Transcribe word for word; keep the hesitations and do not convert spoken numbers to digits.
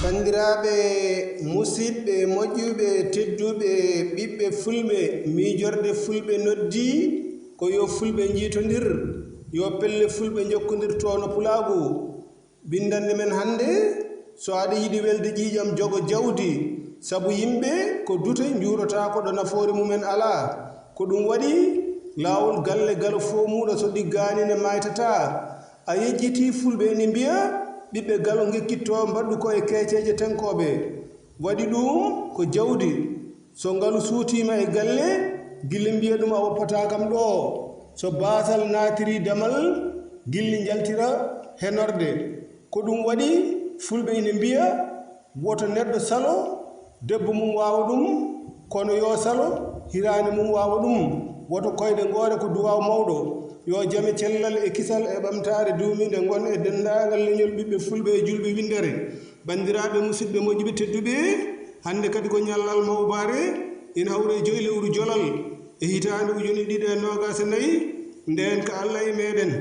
Banndiraaɓe musidɓe moƴƴuɓe tedduɓe, ɓiɓɓe fulɓe, miijorde fulɓe noddii ko yo fulɓe njiitondir, yo pelle fulɓe njokkondirtoo no pulaagu. Binndanɗe men hannde, so aɗa yiɗi welde ƴiiƴam, jogo jawdi, sabu yimɓe ko dute njuurotaako ɗo nafoore mumen alaa. Ko ɗum waɗi laawol galle galo foomuɗo so ɗiggaani ne maaytataa. A yejjitii fulɓe ene mbiya ɓiɓɓe galo ngekkittoo mbaɗɗu ko e keeceeje tenkooɓe. Waɗi ɗum ko jawdi. So ngalu suutiima e galle, gila mbiya ɗum a woppataa kam ɗoo. So baasal naatiri damal, gilli njaltira henorde. Ko ɗum waɗi fulɓe ina mbiya woto neɗɗo salo, debbo mum waawa ɗum, kono yo salo, hiraande mum waawa ɗum. Woto koyɗe ngoore ko duwaaw mawɗo. Yo jame cellal e kisal e ɓamtaare duumiinde ngon e denndaangal leñol ɓiɓɓe fulɓe e julɓe winndere. Banndiraaɓe musidɓe moƴƴuɓe tedduɓe, hannde kadi ko ñallal mawbaare ina hawri e joyi lewru jolal e hitaande ujune ɗiɗi e noogaas e nayi, ndeen ka Allah e meɗen.